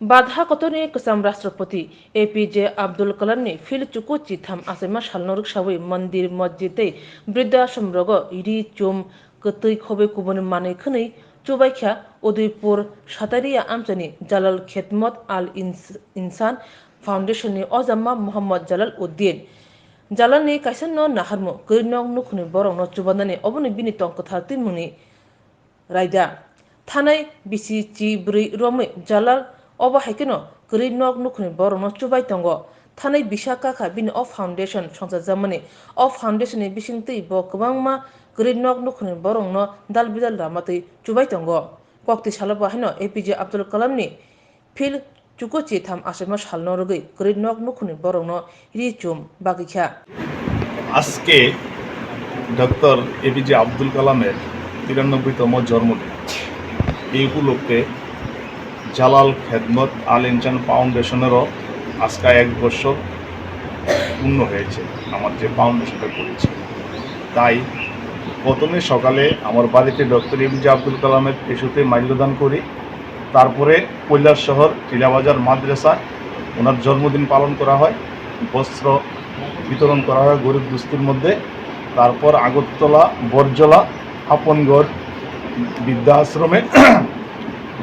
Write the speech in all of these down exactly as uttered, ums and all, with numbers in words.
Badha kotorni kwcham Rashtrapati A P J Abdul Kalamni phil chuku chitham achaima salno rwksawi mandir, masjid tei briddhashramrogo ri chum kwtwi khobai kubuni manwi khwnwi chubaikha Udaipur Sataria amchaini Jalal Khedmot Al Ins-, Insan Foundation ni ojama Mohammad Jalal Uddin. Jalal ni kaisa no naharmung kwrwi nok nukhungni borokno chubanani oboni bini tong kwthar twimungni raida. Thanai bisi chi bwrwi romwi Jalal obo hai kheno kwrwi nok nukhungni borokno chubai tongo. Thanai bisa kakha bini o foundation songchajamani. O foundation ni bisingtwi bo kwbangma kwrwi nok nukhungni borokno dal bidal ramatwi chubai tongo. Kokti salo bo haino A P J Abdul Kalamni phil chuku chitham achaima salno rwgwi kwrwi nok nukhungni borokno ri chum bagwi kha. আজকে doctor APJ Abdul কালামের তিরানব্বইতম জন্মদিন। এই উপলক্ষে জালাল খেদমত আল ইনসান ফাউন্ডেশনেরও আজকে এক বছর পূর্ণ হয়েছে, আমার যে ফাউন্ডেশনটা করেছি। তাই প্রথমে সকালে আমার বাড়িতে ডক্টর এপিজে আব্দুল কালামের টেসুতে মাল্যদান করি। তারপরে কৈলাসহর টিলাবাজার মাদ্রাসা ওনার জন্মদিন পালন করা হয়, বস্ত্র বিতরণ করা হয় গরিব দুস্থির মধ্যে। তারপর আগরতলা বরজলা আপনগড় বৃদ্ধাশ্রমে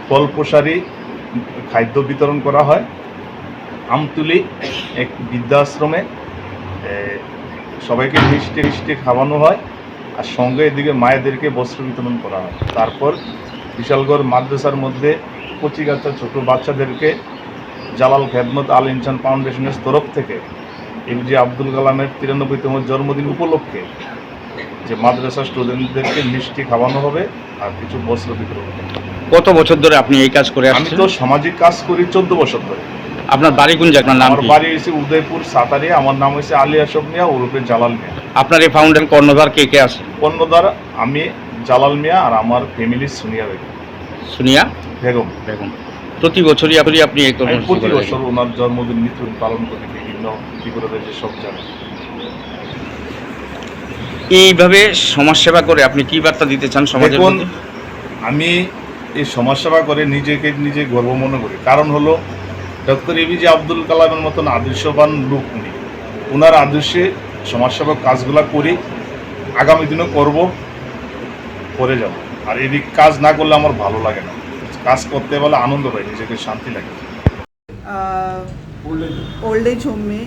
ফল প্রসারী খাদ্য বিতরণ করা হয়। আমতলি এক বৃদ্ধাশ্রমে, এ, সবাইকে মিষ্টি মিষ্টি খাওয়ানো হয়। আর সঙ্গে এদিকে মায়েদেরকে বস্ত্র বিতরণ করা হয়। তারপর বিশালগড় মাদ্রাসার মধ্যে কচিকাঁচা ছোট বাচ্চাদেরকে জালাল খেদমত আল ইনসান ফাউন্ডেশনের তরফ থেকে এপিজে আব্দুল কালামের তিরানব্বইতম জন্মদিন উপলক্ষে যে মাদ্রাসা স্টুডেন্টদেরকে মিষ্টি খাওয়ানো হবে আর কিছু বস্ত্র বিতরণ হবে। কত বছর ধরে আপনি এই কাজ করে আমি আসছেন? তো সামাজিক কাজ করি চোদ্দ বছর ধরে। আপনার বাড়ি কোন জায়গা? আপনার নাম আমার কি? বাড়ি হচ্ছে উদয়পুর সাতারি, আমার নাম হচ্ছে আলী আসফ মিয়া ওরফে জালাল মিয়া। আপনার এই ফাউন্ডেশন কর্ণধার কে কে আছে? কর্ণধার আমি, জালাল মিয়া আর আমার ফ্যামিলি সুনিয়া বেগম। সুনিয়া? বেগম। বেগম। প্রতি বছরই আপনি, আপনি এই আমি কর্মসূচি প্রতি করে বছর থাকেন? ওনার জন্মদিন মৃত্যুদিন পালন করি বিভিন্ন ত্রিপুরা রাজ্যের সব জায়গায়। এইভাবে সমাজসেবা করে আপনি কি বার্তা দিতে চান সমাজের দেখুন, প্রতি? আমি এই সমাজসেবা করে নিজেকে নিজে গর্ব মনে করি। কারণ হলো ডক্টর এপিজে আব্দুল কালামের মতন আদর্শবান লোক উনি। ওনার আদর্শে সমাজসেবা কাজগুলা করি, আগামী দিনও করব, করে যাব। আর এদিক কাজ না করলে আমার ভালো লাগে না, কাজ করতে পারলে আনন্দ পাই, নিজেকে শান্তি লাগে। अ, ओल्ड एज होम में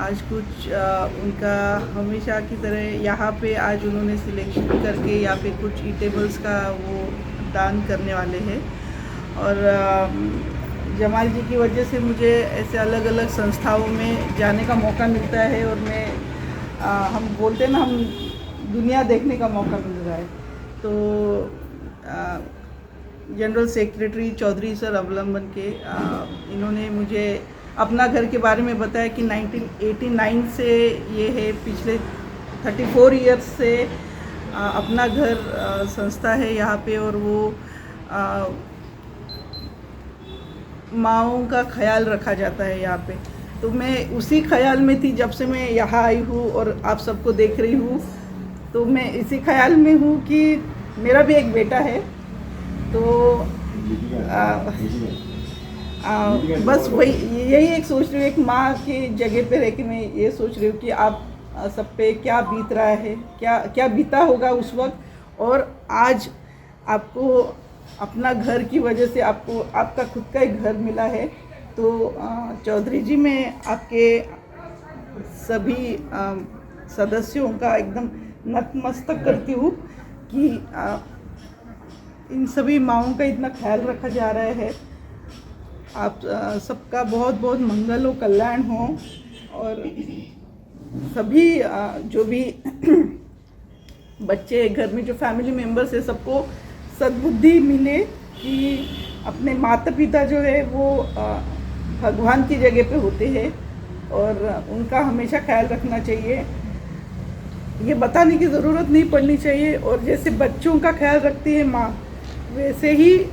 आज कुछ, अ, उनका हमेशा की तरह यहाँ पे आज उन्होंने सिलेक्शन करके यहाँ पे कुछ ईटेबल्स का वो दान करने वाले हैं। और, अ, जमाल जी की वजह से मुझे ऐसे अलग-अलग संस्थाओं में जाने का मौका मिलता है और मैं, अ, हम बोलते हैं ना, हम दुनिया देखने का मौका मिल रहा है। तो, अ, जनरल सेक्रेटरी चौधरी सर अवलंबन के, अ, इन्होंने मुझे अपना घर के बारे में बताया कि नाइनटीन एटी नाइन से ये है, पिछले थर्टी फ़ोर ईयर्स से, अ, अपना घर, अ, संस्था है यहाँ पे और वो, अ, माँओं का ख्याल रखा जाता है यहाँ पे। तो मैं उसी ख्याल में थी जब से मैं यहाँ आई हूँ और आप सबको देख रही हूँ। तो मैं इसी ख्याल में हूँ कि मेरा भी एक बेटा है, तो, आ, आ, बस वही, यही एक सोच रही हूँ, एक माँ की जगह पे रह के मैं ये सोच रही हूँ कि आप, आ, सब पे क्या बीत रहा है, क्या, क्या बीता होगा उस वक्त, और आज आपको अपना घर की वजह से आपको, आपका खुद का एक घर मिला है। तो, अ, चौधरी जी, मैं आपके सभी, अ, सदस्यों का एकदम नतमस्तक करती हूँ कि, अ, इन सभी माँओं का इतना ख्याल रखा जा रहा है। आप, अ, सबका बहुत, बहुत मंगल हो, कल्याण हो, और सभी, अ, जो भी बच्चे, घर में जो फैमिली मेंबर्स है, सबको सद्बुद्धि मिले कि अपने माता पिता जो है वो, अ, भगवान की जगह पे होते हैं और उनका हमेशा ख्याल रखना चाहिए। ये बताने की ज़रूरत नहीं पड़नी चाहिए। और जैसे बच्चों का ख्याल रखती है माँ, वैसे ही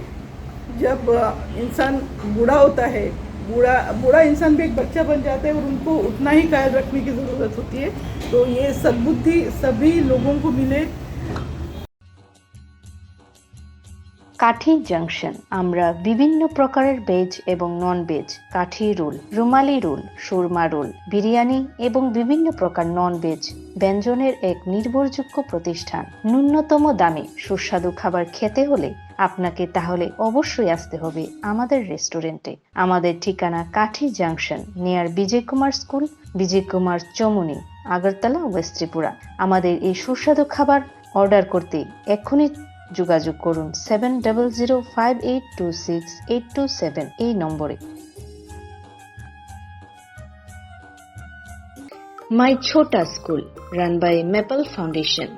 जब, अ, इंसान बूढ़ा होता है, बूढ़ा, बूढ़ा इंसान भी एक बच्चा बन जाता है और उनको उतना ही ख्याल रखने की ज़रूरत होती है। तो ये सद्बुद्धि सभी लोगों को मिले। কাঠি জাংশন। আমরা বিভিন্ন প্রকারের ভেজ এবং নন ভেজ, কাঠি রোল, রুমালি রোল, সুরমা রোল, বিরিয়ানি এবং বিভিন্ন প্রকার নন ভেজ ব্যঞ্জনের এক নির্ভরযোগ্য প্রতিষ্ঠান। ন্যূনতম দামে সুস্বাদু খাবার খেতে হলে আপনাকে তাহলে অবশ্যই আসতে হবে আমাদের রেস্টুরেন্টে। আমাদের ঠিকানা Kathi junction, near Bijoy Kumar school, Bijoy Kumar Chamuni, Agartala, west Tripura. আমাদের এই সুস্বাদু খাবার অর্ডার করতে এক্ষুনি যোগাযোগ করুন seven double zero five eight two six eight two seven এই নম্বরে। My Chhota School, run by Maple Foundation.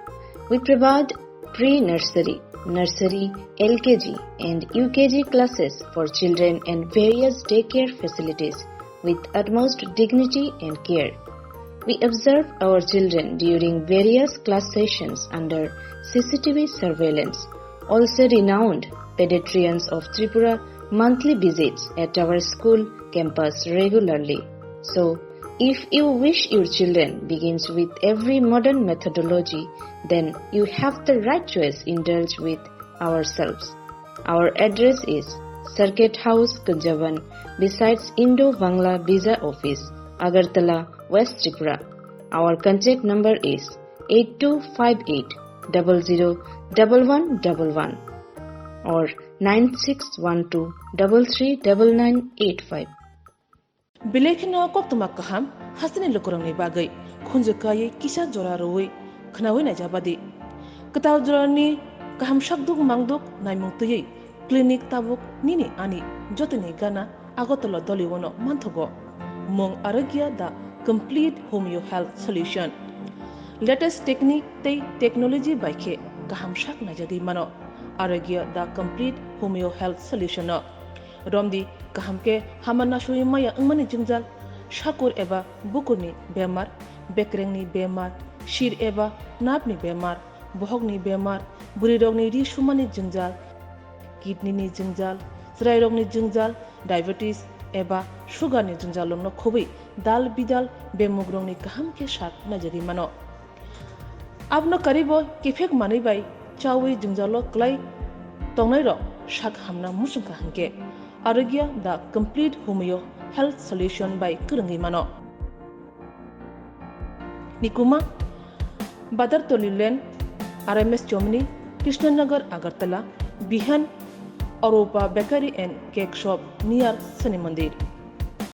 We provide pre-nursery, nursery, L K G and U K G classes for children and various daycare facilities with utmost dignity and care. We observe our children during various class sessions under C C T V surveillance. Also, renowned pediatricians of Tripura monthly visits at our school campus regularly. So, if you wish your children begins with every modern methodology, then you have the right choice. Indulge with ourselves. Our address is Circuit House, Kunjaban, besides Indo-Bangla Visa Office, Agartala, West Tripura. Our contact number is eight two five eight double zero double one double one or nine six one two double three double nine eight five. Belai kheno koktwma kaham hasteni lukurokni bagwi khunju kaiwi kisa jora rwui khwnaui naijabadi. Kwtal jorani kaham sakduk mangduk naimung twiwi clinic tabuk nini ani jotoni gana Agartala Doliwono manthogo. Mung Arogya, the complete homeo health solution. Latest technique tei technology bai khe kaham sak naijagwi mano. Arogya, the complete homeo health solution no romdi kaham khe hama nasui maya wngmani jwngjal, sakur eba bukurni bemar, bekrengni bemar, sir eba nerve ni bemar, bohokni bemar, bwrwirokni ri sumani jwngjal, kidney ni jwngjal, chwrairokni jwngjal, diabetes eba sugar ni jwngjal rokno khobwi dal bidal bemugrokni kaham khe sak naijagwi mano. Abono karibo kiphek manwi bai chawi jwngjalo kwlai tongnairok sak hamna muchungkha hinkhe Arogya the complete homeo health solution bai kwrwngwi mano. Nikuma, Badartoli Lane, R M S Chomni, Krishnanagar, Agartala, Bihan, Arupa Bakery and Cake Shop near Shani Mandir.